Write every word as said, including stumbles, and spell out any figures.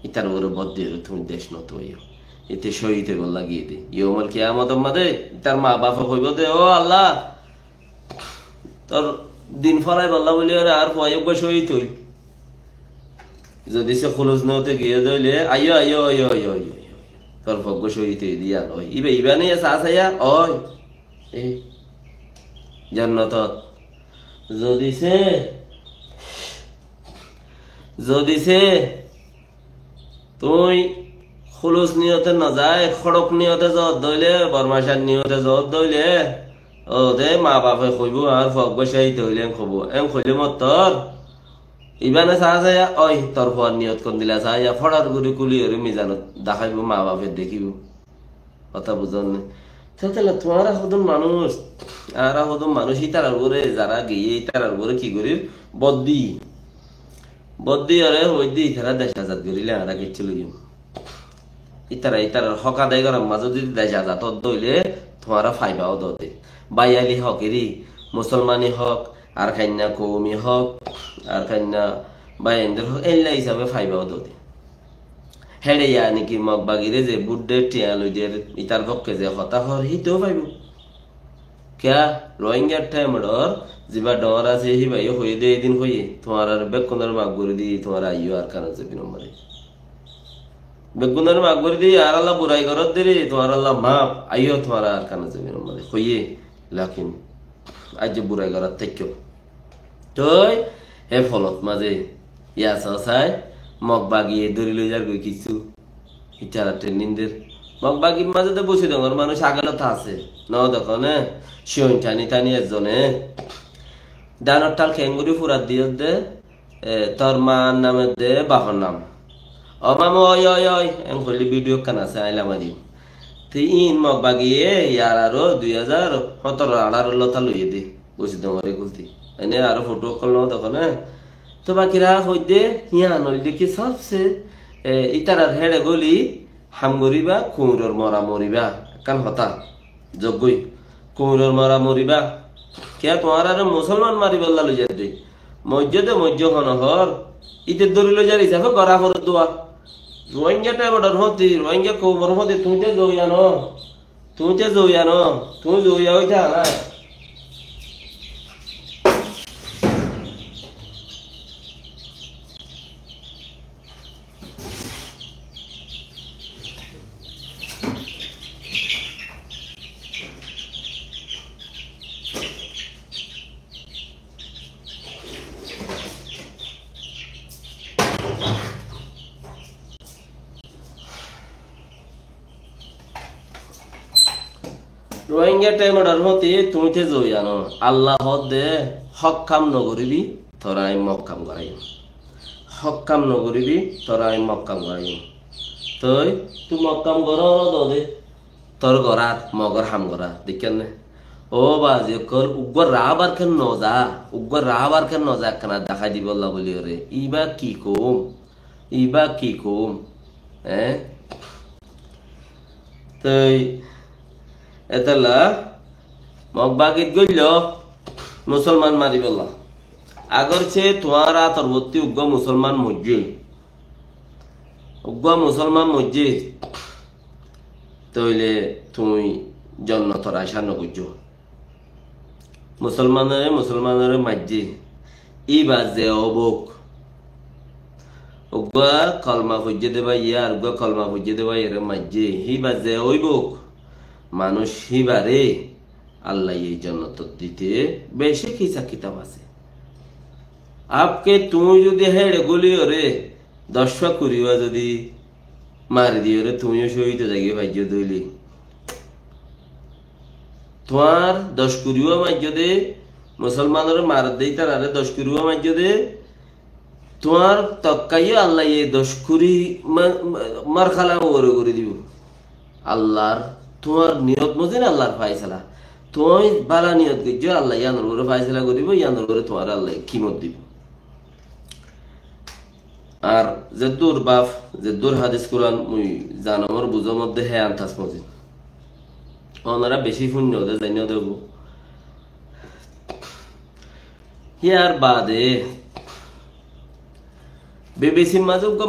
Ítar uore boddi óre tuñí dec no tuwaiyo. Íte cóhid óibolla giyé dé. Youmul kiyamotor mazé ítar maa bafe hoibó dé, "Ó Allah, tor din fólaibolla buli óre añár fua uggúa cóhid óil." Zodi se húlus niyote giyé dé óile, "Aiyó, aiyó, aiyó, aiyó, aiyó, aiyó. Tor fua uggúa cóhid óiye dé," yián ói. Íba, íba niye saá saiyá ói. E, jonnotot. Zodi se, zodi se tuñí húlus niyote no zai, hóçok niyote zoot dóile, bormacár niyote zoot dóile, óde maa bafe hoibó, "Añár fua uggúa cóhid óile," en hoibó. En hoilé mottor, íba ne saá saiyá ói, tor fuar niyot hondilla saá saiyá, fóçar gori kúli óre mizanot daháibo, maa bafe dekíbo. Hotá buzón né? Tóile tuáñra hodún manúic, añára hodún manúic, ítarar uore zará giyé, ítarar uore ki gorír? Boddi. Boddi óre hoóidde, ítara dec azad goríle añára kessú loiyum. Ítara, ítarar hók adai gorar mazé zodi dec azad ódde óile, tuáñra faiba ó dóde. Báiyali hók eri, musolmani hók, Arkanna koumi hók, Arkanna báiyaindor hók, éilla hísabe faiba ó dóde. Héçe yáni ki Mog bagire ze bút der, thiañ loi der, ítar fokke ze hotá hoór, híte ó faibo. Kiyá? Rohingya thaimor zibá dhoóñr asé, híbaye hoiyé dé, edin hoiyé, tuáñrare bekkúnore maf gorí diyí, tuáñra aiyó Arkanor zobinor mazé. Bekkúnore maf gorí diyí, añáralla burai goródde re, tuáñralla maf, aiyó tuáñra Arkanor zobinor mazé. Hoiyé, lakin aijjó burai gorát táikko. Toi, hé folot mazé, yá só sai, Mog bagiye dóri loi zargoi kissú. Ítara training der. Mog bagir mazé de Busidongor manúic agel ot asé. No dekó né, siyoin thani thani ezzone. Danor thal kengori furat diyé de, e, tor maar nam edde bafor nam. Ó mamu, oi, oi, oi, en hoilé video ekkán asé, aññí lamai dim. Te iín Mog bagiye yar aró dui házar hóñtoro añçáro lóta loiyé dé, Busidongor e gulti. Ene aró foto ókkol no dekó né. To bakira hoidde, yián óilde ki sobse, e, ítarar héçe góli ham goríba, kuñiror mora moriba, ekkán hotá. Zoggói. Kuñiror mora moriba. Kiyá tuáñrare musolman maribálla loizadde? Moijjó de moijjó hono hoór. Íte dóri loizar hísafe gorá foredde. Rohingya thaimor hóti, Rohingya koumor hóti, tuñí te zouya no. Tuñí te zouya no. Tuñí zouya óita na. Rohingya thaimor hóti tuñí te zouya no. Allah hoódde hók kam no goríbi, toré aññí Mog kam goráiyum. Hók kam no goríbi, toré aññí Mog kam goráiyum. Toi, tui Mog kam goró no dode. Tor gorár, Mogor ham gorá, deikká né? Ó bazi ókkol, uggwá rabar ken no za, uggwá rabar ken no za, ekkán dahái dibolla buli óre. Ibá ki koum? Ibá ki koum? Eé? Toi, etolla, Mog bagit goillo, musolman maribolla. Agor ce tuáñr átor bottí uggwá musolman moijjé. Uggwá musolman moijjé. Tóile tuñí jonnotor acá no goijjó. Musolmanore, musolmanore maijjé. Íba ze óibok. Uggwá kolma foijjé de báiye, ar uggwá kolma foijjé de báiyere maijjé. Híba ze óibok. Manúic híbare Allaye jonnotot dite beci hisab kitab asé. Abke tuñí zodi héçe goli óre, doc fa kuri fa zodi mari diyóre tuñíyo cóhid ói zagói faijjó dóile. Tuáñr doc kuri fa maijjó dé, musolmanore maredde ítarare doc kuri fa maijjó dé, tuáñr tokkáyo Allaye doc kuri ma-, ma-, marhala uore gorí dibo. Allar, tuáñr niyot mozin Allar faisala. Tuñí bála niyot goijjó, Allaye yíanor uore faisala goríbo, yíanor uore tuáñre Allaye kimot dibo. Ar zeddur baf, zeddur hadis Kuran mui zanomor buzomor de hé antas mozin. Onora beci funno de zaino debo. Híyar bade B B C mazé uggwá